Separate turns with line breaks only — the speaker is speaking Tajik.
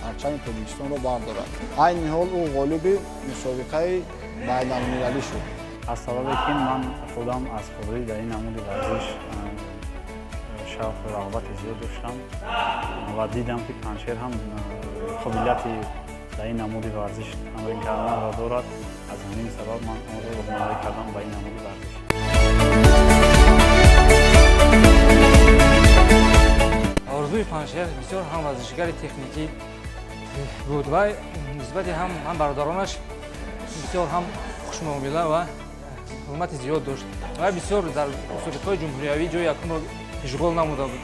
Парчами Тоҷикистонро бардорад. Айни ҳол ӯ ғолиби мусобиқаи байналмилалӣ шуд.
Аз сабабе ки ман худам аз хурдӣ дар ин намуди варзиш шавқу рағбати зиёд доштам ва дидам, ки Панҷшер ҳам қобилияти дар ин намуди варзиш тамрин карданро дорад. Аз ҳамин сабаб ман онро роҳнамоӣ кардам ба ин намуди варзиш.
Орзуи Панҷшер бисёр ҳам варзишгари техникӣ буд ва нисбати ҳам бародаронаш бисёр ҳам хушмуомила ва ҳурмати зиёд дошт ва бисёр дар мусобиқаҳои ҷумҳуриявӣ ҷои якумро ишғол намуда буд.